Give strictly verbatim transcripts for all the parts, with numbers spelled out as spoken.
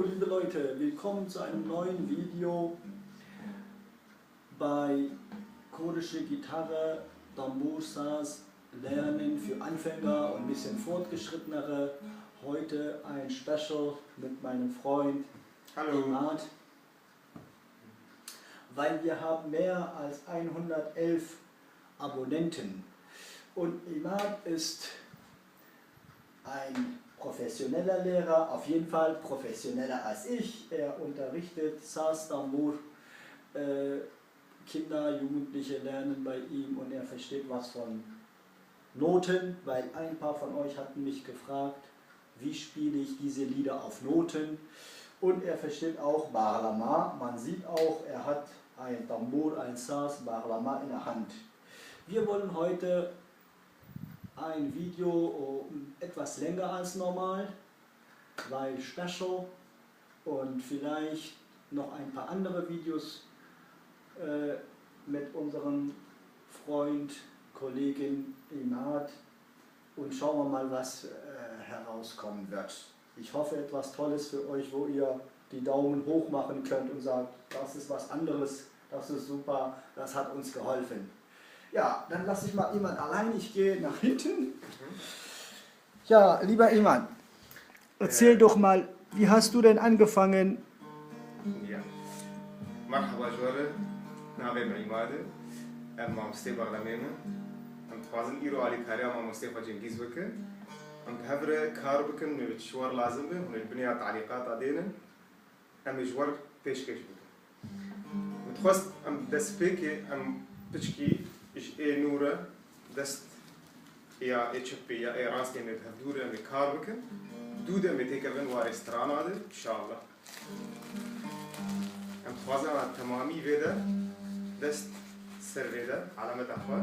Liebe Leute, willkommen zu einem neuen Video bei Kurdische Gitarre, Tambur, Saz lernen für Anfänger und ein bisschen Fortgeschrittenere. Heute ein Special mit meinem Freund Hallo. Imad, weil wir haben mehr als einhundertelf Abonnenten. Und Imad ist ein professioneller Lehrer, auf jeden Fall professioneller als ich. Er unterrichtet Saz Tambur. Äh, Kinder, Jugendliche lernen bei ihm und er versteht was von Noten, weil ein paar von euch hatten mich gefragt, wie spiele ich diese Lieder auf Noten? Und er versteht auch Bağlama. Man sieht auch, er hat ein Tambur, ein Saz, Bağlama in der Hand. Wir wollen heute ein Video, äh, etwas länger als normal, weil Special und vielleicht noch ein paar andere Videos, äh, mit unserem Freund, Kollegen Imad und schauen wir mal, was, äh, herauskommen wird. Ich hoffe, etwas Tolles für euch, wo ihr die Daumen hoch machen könnt und sagt, das ist was anderes, das ist super, das hat uns geholfen. Ja, dann lasse ich mal Imad allein, ich gehe nach hinten. Ja, lieber Imad, erzähl doch mal, wie hast du denn angefangen? Ya. Merhaba ji we re. Navê min Îmad e. Em mamostê Bexlemê ne. Em dixwazin îro alîkariya mamostê xwe Cengîz bikin. Em bi hev re kar bikin, me bi çi wer lazim be, hûn ê li binê ya talîqata dênin. Em ê ji wer pêşkêş bikin. Min dixwest em destpêkê em piçkî ji ê nû re dest ya ê çepê ya ê rastê me bi hevdû re em ê kar bikin. Dû de em ê têkevin warê strana de, inşallah. Em dixwazin em temamî vê de dest ser vê de, alameta xwe.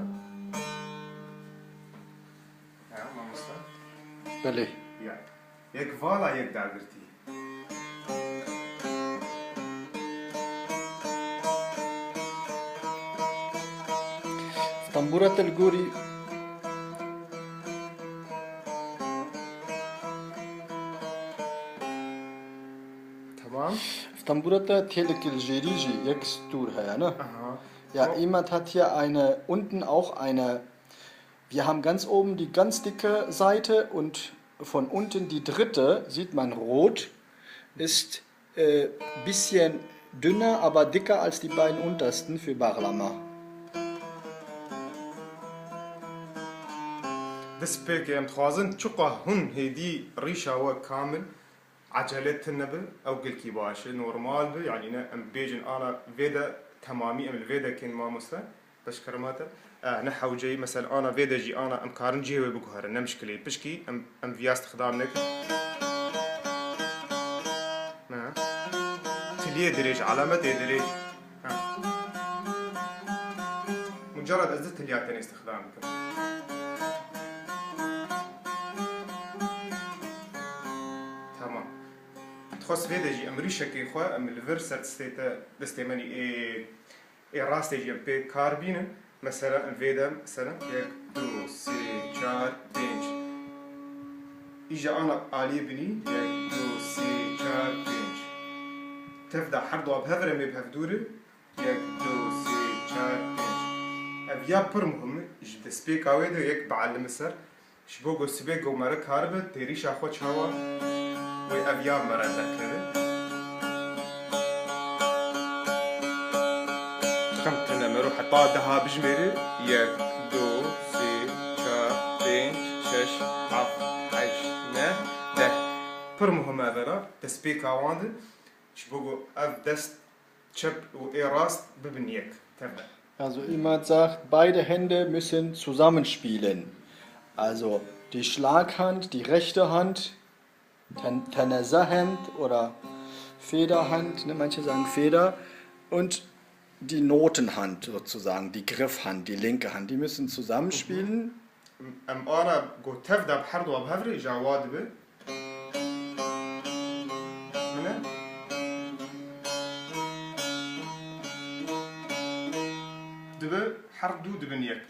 Ha, mamosta? Belê. Ya. Yek vala, yek dagirtî. Tembûra te li gorî. Tamam. Tembûra te têlekê li jêrî jî yek stûr heye, ne? Aha. Ja, Imad hat hier eine, unten auch eine Wir haben ganz oben die ganz dicke Seite und von unten die dritte, sieht man rot, ist, äh, bisschen dünner, aber dicker als die beiden untersten für Bağlama. Destpêkê em dixwazin çiqa hûn hêdî rîşa we kamil Ecele tune be, ew gelkî baş e, normal be, yanî ne em bêjin ana vê de temamî em li vê de kên mamoste, beşkermate. Eh, ne hewceyî, mesela ana vê de jî ana em karin cihê wê biguherin, ne mişkilê. Pişkî em, em viya stixdam nekin. Ne. Tiliyê dirêj, alametê dirêj. Ha. Mucerred ez di tiliya tenê stixdam dikim. Tamam. Dixwest vê de jî em rîşekê xwe em li vir ser destê te, destê me nî ê, ê rastê jî em pê kar bînin. Mesela em vê de, mesela yek, du, sê, çar, pênc. Îja ana aliyê binî, yek, du, sê, çar, pênc. Tev de her dua bi hev re em ê bi hevdû re. Yek, du, sê, çar, pênc. Ev ya pir muhim e, ji destpêka wê de yek bielime ser. Ji bo ku sibê ku mere karibe têrîşa xwe çawa wê ev ya mere derkeve. Xem tune mero heta deha bijmêre. Yek, du, sê, çar, pênc, şeş, heft, heşt, neh, deh. Pir muhim e vera destpêka wan de. Ji bo ku ev dest çep û ê rast bibin yek, tev de. Also Imad sagt, beide Hände müssen zusammenspielen. Also die Schlaghand, die rechte Hand, Ten-, Tenezehand oder Federhand, ne, manche sagen Feder, und die Notenhand sozusagen, die Griffhand, die linke Hand, die müssen zusammenspielen. Em, em ana ku tev de bi her dua bi hev re îja wa dibe. Mine? Dibe her du dibin yek.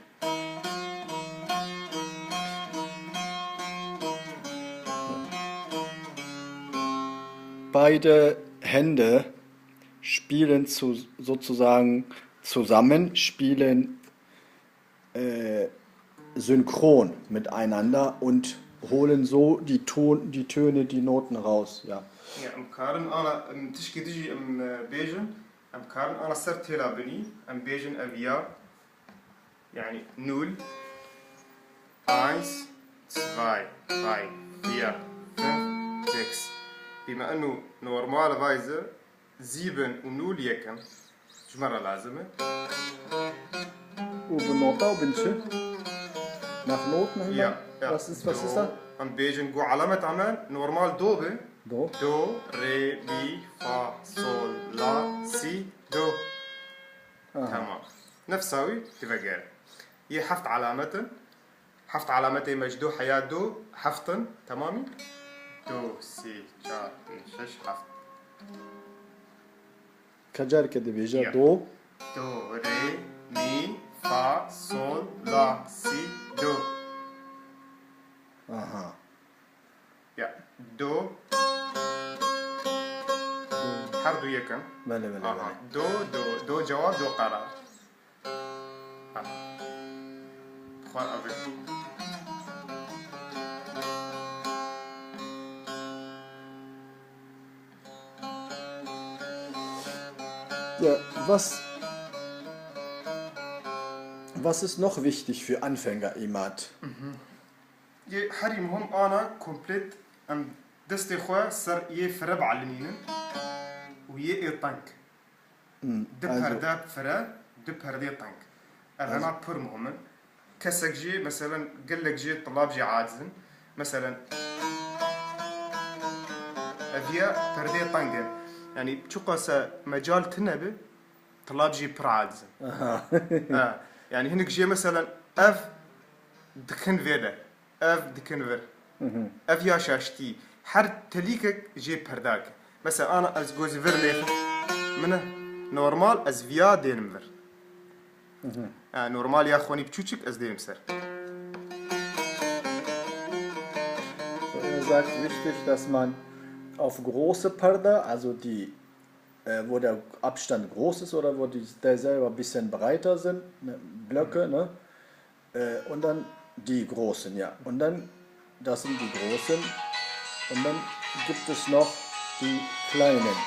Beide Hände spielen zu, sozusagen zusammen, spielen äh, synchron miteinander und holen so die, Ton, die Töne, die Noten raus. Ja. Ja, em karin ana, em tişkî dijî em, e, bêjin, em karin ana ser têla binî, em bêjin ev ya, yani null, eins, zwei, drei, vier, fünf, sechs. Bima enu normalerweise sieben und null yek in. Ji me re lazim e. Û bi nota û bin çi? Nach Noten hemen? Ja, ja. Was ist, was ist da? Em bêjin ku alamet amen normal do be. Do. Do, re, mi, fa, sol, la, si, do. Aha. Tamam. Nefsa wî divegere. Yê heft alamet in. Heft alametê me ji do heya do heft in. Temamî? Do, sê, çar, pênc, şeş, heft. Ka careke dibêje do. Do, re, mi, fa, sol, la, si, do. Aha. Ya, do. Her du yek in. Belê, belê, aha, belê. Do, do, do cewab, do qerar. Ha. Xwe ev e. Ja, was, was ist noch wichtig für Anfänger, Imad? Yê herî muhim ana komplet em destê xwe ser yê fire bielînin û yê ê teng. Hmm, di perde fire, di perdê teng. Ev hema pir muhim in. Kesek jî, meselen, gelek jî tulab jî aciz in. Meselen, ev ya perdê teng in. Yani, çiqas e mecal tune bi, tulab jî pir aciz in. Aha. Ha, yani, hinek jê, meselen, ev dikin vê de. Ev dikin vir. Ev ya şaştî. Her telîkek jê perdak. Mesela ana ez gozî vir lêxim. Min e normal ez viya dênim vir. Ha, normal ya xwenî biçûçik ez dênim ser. So, ihr sagt wichtig, dass man auf große Perde, also die, äh, wo der Abstand groß ist oder wo die, der selber ein bisschen breiter sind, ne, Blöcke, ne? Äh, und dann die großen, ja. Und dann, das sind die großen. Und dann gibt es noch die kleinen.